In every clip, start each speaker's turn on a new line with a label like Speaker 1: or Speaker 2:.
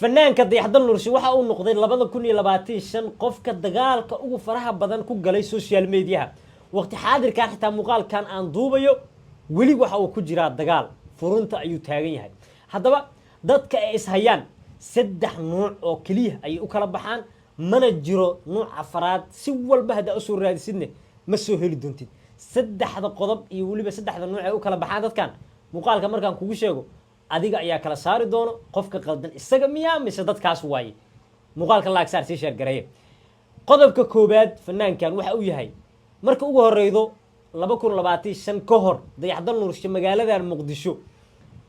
Speaker 1: Fanaanka Dayaxdal Nurshe waxa uu noqday 2025 qofka dagaalka ugu faraha badan ku galay social mediaha. Waqti xaadirkan, xitaa muuqaalkan aan duubayo, weli waxa uu ku jiraa dagaal, furunta ayuu taagan yahay. Haddaba dadka ay ishayaan saddex nuuc oo keliya ayay u kala baxaan, mana jiro nuuc afaraad. Si walba haddaa usoo raadisidne, ma soo heli doontid. Saddexda qodob iyo weliba saddexda nuuc ay u kala baxaan dadkan, muuqaalka markaan kugu sheego, adiga ayaa kala saari doono qofka qaldan isaga miyaa mise dadkaas waaye. Muuqaalka like saar, sii share gareeye. Qodobka koowaad, fanaankan waxa uu yahay, marka ugu horeydo, 2025 ka hor, Dayaxdal Nuurshe magaaladan Muqdisho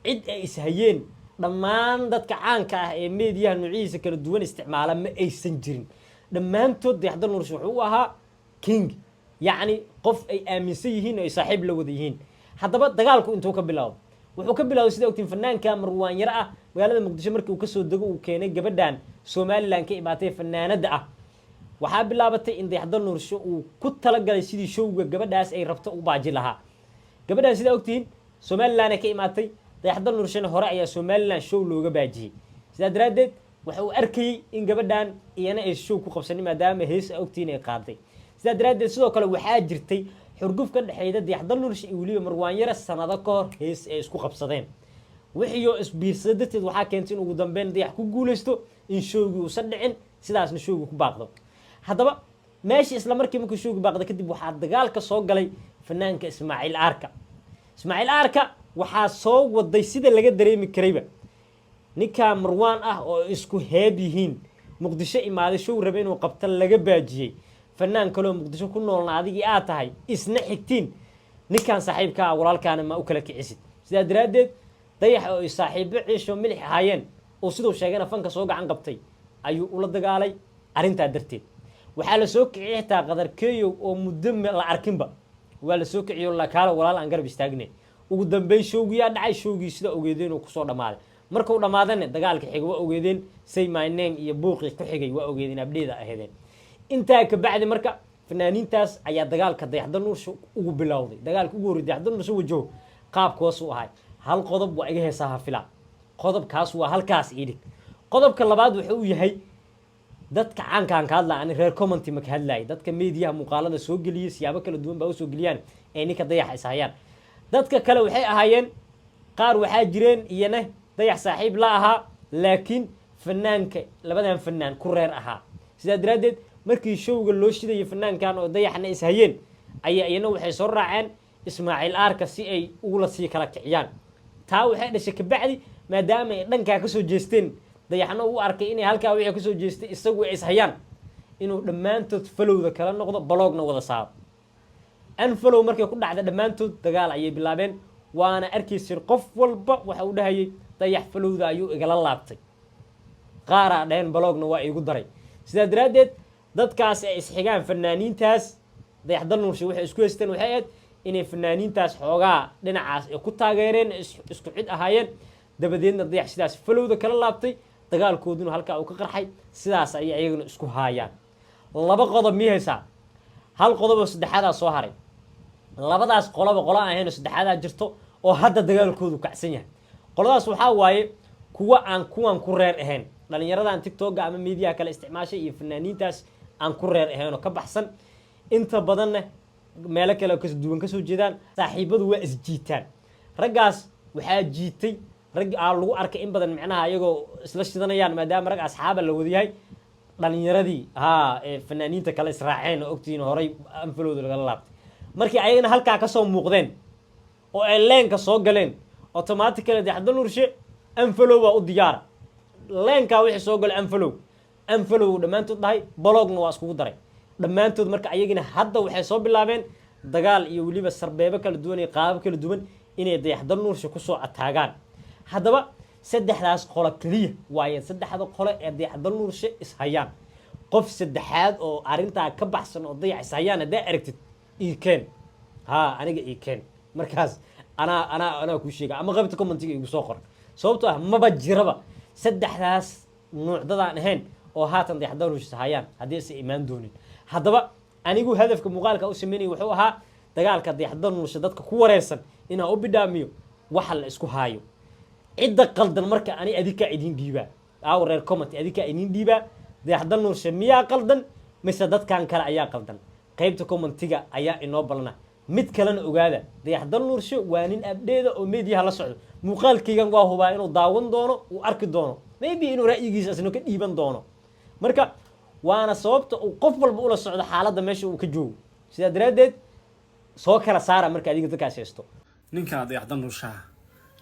Speaker 1: cid ay ishayeen dhammaan dadka caanka ah ee meediyaha nuucyadiisa kala duwan isticmaala ma aysan jirin. Dhammaantood Dayaxdal Nuurshe wuxuu u ahaa king, yacni qof ay aaminsan yihiin oo ay saaxiib la wada yihiin. Haddaba dagaalku intuu ka bilowdo, wuxuu ka bilowday, sida ogtiin, fanaanka Marwaan Yaro ah magaalada Muqdisho markii uu kasoo dego, uu keenay gabadhan Somaliland ka imaatay, fanaanada ah. Waxaa bilaabatay in Dayaxdal Nuurshe uu ku talagalay sidii showga gabadhaas ay rabto u baaji lahaa. Gabadhan, sidaa ogtihiin, Somaliland ay ka imaatay. Dayaxdal Nuurshena hore ayaa Somaliland show looga baajiyey. Sidaa daraaddeed waxa uu arkayey in gabadhan iyana ay show ku qabsanin, maadaama hees a ogtihiin ay qaaday. Sidaa daraaddeed sidoo kale waxaa jirtay xurguf ka dhexeeyda Dayaxdal Nuurshe iyo weliba Marwaanyare sanado ka hor hees ay isku qabsadeen. Wixiioo isbiirsada darteed waxaa keentay in ugu dambeyn Dayax ku guuleysto in showgii uusan dhicin, sidaasna showgii ku baaqdo. Haddaba meeshii isla markii markuu showgii baaqda kadib, waxaa dagaalka soo galay fanaanka Ismaaciil Aarka. Ismaaciil Aarka waxaa soo waday, sida laga dareemi karayba, ninkaa Marwaan ah oo isku heeb yihiin, Muqdisho imaaday, show rabe inuu qabto laga baajiyey, fanaan kaloo Muqdisho ku noolna adigii aad tahay, isna xigtiin, ninkan saaxiibkaa walaalkaana ma u kala kicisid. Sidaa daraaddeed Dayax oo ay saaxiibo ciisho milix ahaayeen, oo siduu sheegana fanka soo gacan qabtay, ayuu ula dagaalay. Arrintaa darteed waxaa la soo kiciyey xitaa Qadarkeeyow oo muddo la arkinba waa la soo kiciyo, lakaalo walaal aan garab istaagne. Ugu dambeyn showgiyaa dhacay, showgii sida ogeedeen uu kusoo dhammaaday. Markuu dhammaadana dagaalka xigay waa ogeedeen, "Say My Name" iyo buuqii ku xigay waa ogeedeen, abdheeda ahaydeen. Intaa kabacdi marka fanaaniintaas ayaa dagaalka Dayaxdal Nuurshe ugu bilowday. Dagaalka ugu horrey Dayaxdal Nuurshe wajaho qaabkoosuu ahay. Hal qodob waa iga heesaha filaa, qodobkaas waa halkaas iidhig. Qodobka labaad wuxuu u yahay dadka caankaan ka hadlaya. Ani reer commenty ma ka hadlaaya, dadka mediaha muuqaalada soo geliyay, siyaabo kala duwan baa usoo geliyaan ee ninka Dayaxa is hayaan. Dadka kale waxay ahaayeen qaar waxaa jireen iyana Dayax saaxiib la ahaa, laakiin fanaanka labadan fanaan ku reer ahaa. Sidaa daraaddeed markii showga loo shidayay fanaankan oo Dayaxna is hayeen, ayaa iyana waxay soo raaceen Ismaaciil Aarka si ay ugula sii kala kiciyaan. Taa waxay dhashay kabacdi, maadaama ay dhankaa kasoo jeesteen, Dayaxna u arkay inay halkaa wixii kasoo jeestay isagu ay ishayaan, inuu dhammaantood followda kala noqdo, blockna wada saaro. Unfollow markay ku dhacda, dhammaantood dagaal ayay bilaabeen. Waana arkayseen, qof walba waxa uu dhahayay Dayax followda ayuu igala laabtay, qaaraa dhaheen blockna waa iigu daray. Sidaa daraaddeed dadkaas ay isxigaan fanaaniintaas Dayaxdal Nuurshe waxay isku haysteen waxay ahayd inay fanaaniintaas xoogaa dhinacaas ay ku taageereen, isku cid ahaayeen. Dabadeedna Dayax sidaas followda kala laabtay, dagaalkooduna halkaa uu ka qarxay. Sidaas ayay ayaguna isku haayaan. Laba qodob mii haysaa, hal qodob oo saddexaadaa soo haray. Labadaas qoloba qolo aan ahayn oo saddexaadaa jirto oo hadda dagaalkoodu kacsan yahay. Qoladaas waxaa waaye kuwa aan kuwan ku reer ahayn, dhalinyaradan TikToka ama mediaha kale isticmaashay iyo fanaaniintaas aan ku reer ahayn oo ka baxsan, inta badanna meelo kale oo kala duwan kasoo jeedaan. Saaxiibadu waa isjiitaan. Raggaas waxaa jiitay rag aa lagu arkay in badan, micnaha ayagoo isla shidanayaan, maadaama rag asxaaba la wadayahay, dhalinyaradii haa ee fanaaniinta kale israaceen oo ogtihiin horay unfollowda lagala laabtay. Markii ayagana halkaa kasoo muuqdeen oo ay leenka soo galeen, automatically Dayaxdal Nuurshe unfollow waa u diyaara. Leenkaa wixii soo galay unfollow, unfollow dhammaantood dhahay, blockna waa iskugu daray dhammaantood. Marka ayagina hadda waxay soo bilaabeen dagaal iyo weliba sarbeebo kala duwan iyo qaabab kala duwan inay Dayaxdal Nuurshe kusoo ataagaan. Haddaba saddexdaas qolo keliya waaye saddexda qole ee Dayaxdal Nuurshe ishayaan. Qof saddexaad oo arrintaa ka baxsan oo Dayax ishayaan haddaa aragtid, ii keen. Haa, aniga ii keen, markaas anaa kuu sheega, ama qaybta commentiga igu soo qor. Sababtoo ah maba jiraba saddexdaas nuucdadaan ahayn oo haatan Dayaxdal Nuurshe ishayaan haddii aysan imaan doonin. Haddaba anigu hadafka muuqaalka u sameynaya wuxuu ahaa dagaalka Dayaxdal Nuurshe dadka ku wareersan inaan u bidhaamiyo waxa la isku haayo, cidda qaldan. Marka ani adinkaa idin dhiibaa. Aawo reer comment? Adinkaa inin dhiibaa. Dayaxdal Nuurshe miyaa qaldan mise dadkan kale ayaa qaldan? Qaybta commentiga ayaa inoo balana. Mid kalena ogaada, Dayaxdal Nuurshe waa nin abdheeda oo mediaha la socdo. Muuqaalkaygan waa hubaa inuu daawan doono, uu arki doono, maybe inuu ra'yigiisa asna ka dhiiban doono. Marka waana sababta uu qof walba ula socdo xaaladda meesha uu ka joogo. Sidaa daraaddeed soo kala saara marka adiga dadkaas haysto.
Speaker 2: Ninkaa Dayaxdal Nuurshaha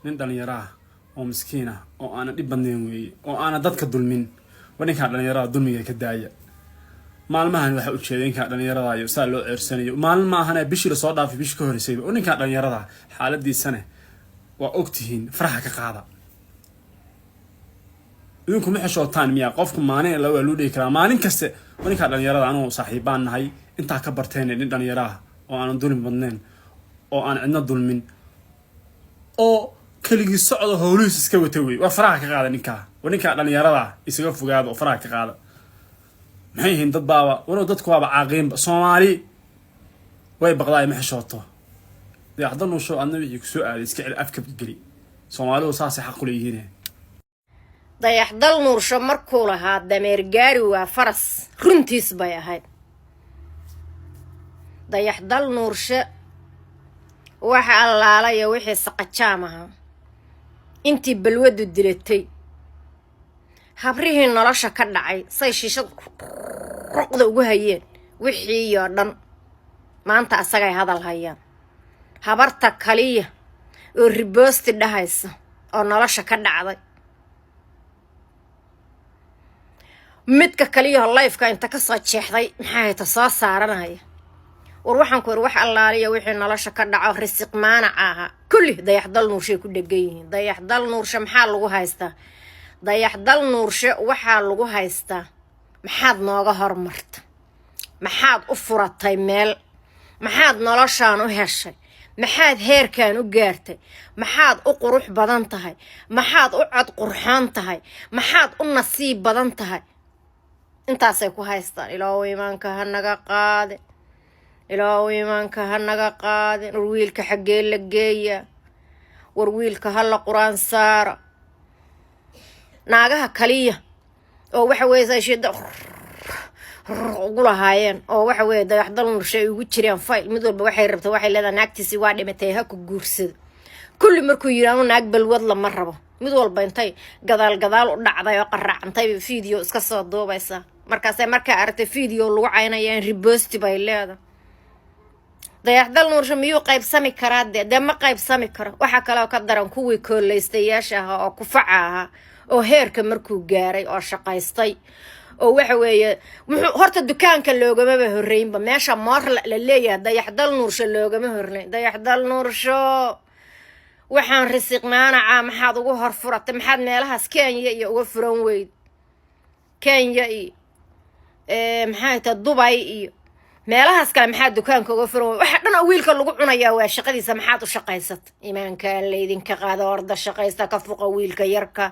Speaker 2: nin dhallinyaro ah oo miskiin ah oo aanan dhib badnayn weeye, oo aanan dadka dulmin. Waa ninkaa dhallinyarada, dulmiga ka daaya. Maalmahan waxaa ujeeda ninkaa dhallinyarada iyo saa loo ceersanayo. Maalin maahane, bishii lasoo dhaafay, bishii ka horreysayba, oo ninkaa dhallinyarada xaaladiisane waa ogtihiin. Faraha ka qaada. Idinku ma xishootaan miyaa? Qofku maalin la waa loo dhigi karaa maalin kaste. Waa ninkaa dhallinyarada, anugu saaxiibbaan nahay, intaa ka barteen. Nin dhallinyaro ah oo aanan dulmi badnayn, oo aan cidna dulmin, oo keligii socda, howlihiis iska wata wey. Waa faraha ka qaada ninkaa. Waa ninkaa dhallinyarada, isaga fogaada oo faraha ka qaada. Maxay yihiin dad baaba walow dadku waaba caaqiinba. Soomaali way baqdaay, ma xishooto. Dayaxdal Nuusho, adna wixii kusoo aaday iska celi, afka geli. Soomaalidu saasay xaq ku leeyihiin.
Speaker 3: Dayaxdal Nuursho markuu lahaa "dameer gaari waa faras", runtiis bay ahayd. Dayaxdal Nuurshe waxa allaalaya wixii saqajaam ahaa, intii balwadu dilatay, habrihii nolosha ka dhacay, say shiishad ruqda ugu hayeen, wixii oo dhan maanta asagay hadal hayaan. Habarta kaliya oo riboosti dhahaysa oo nolosha ka dhacday, midka kaliyaho lifeka inta kasoo jeexday, maxaa hayta soo saaranaya. War waxaan ku iri, wax allaaliya wixii nolosha ka dhaco, risiq maanaca ahaa, kulli Dayaxdal Nuurshay ku dhegan yihiin. Dayaxdal Nuurshe maxaa lagu haystaa? Dayaxdal Nuurshe waxaa lagu haystaa: maxaad nooga hormarta? Maxaad u furatay meel? Maxaad noloshaan u heshay? Maxaad heerkan u gaartay? Maxaad u qurux badan tahay? Maxaad u cod qurxoon tahay? Maxaad u nasiib badan tahay? Intaasay ku haystaan. Ilaahu iimaanka ha naga qaade, Ilaahu iimaanka ha naga qaade. War wiilka xaggee la geeyaa? War wiilka ha la Qur-aan saara. Naagaha kaliya oo waxa weeye sayshida ugu lahaayeen, oo waxa weeye Dayaxdal Nurshe ay ugu jireen fayl, mid walba waxay rabta, waxay leedahay naagtiisi waa dhimatay, ha ku guursado. Kulli markuu yidhi "anu naag balwad lama rabo", mid walba intay gadaal gadaal u dhacday oo qaraacantay video iska soo duubaysaa. Markaasay markaa aragtay video lagu caynayaan, repost bay leedahay. Dayaxdal Nuurshe miyuu qaybsami karaa? Dee ma qaybsami karo. Waxaa kaloo ka daran kuwii kooleystayaasha ahaa oo kufaca ahaa, oo heerka markuu gaaray oo shaqaystay, oo waxa weeye muxuu horta dukaanka loogamaba horreynba. Meesha moorla la leeyahay Dayaxdal Nuursho loogama horreyn. Dayaxdal Nuursho, waxaan risiq maanaca maxaad ugu hor furatay? Maxaad meelahaas Kenya iyo uga furan weyd? Kenya iyo maxay tahay, Dubay iyo meelahaas kale maxaa dukaanka uga furan weyd? Waxa dhan oo wiilka lagu cunayaa waa shaqadiisa. Maxaad u shaqaysata? Iimaanka laydinka qaado, orda shaqaysta, ka fuqa wiilka yarka.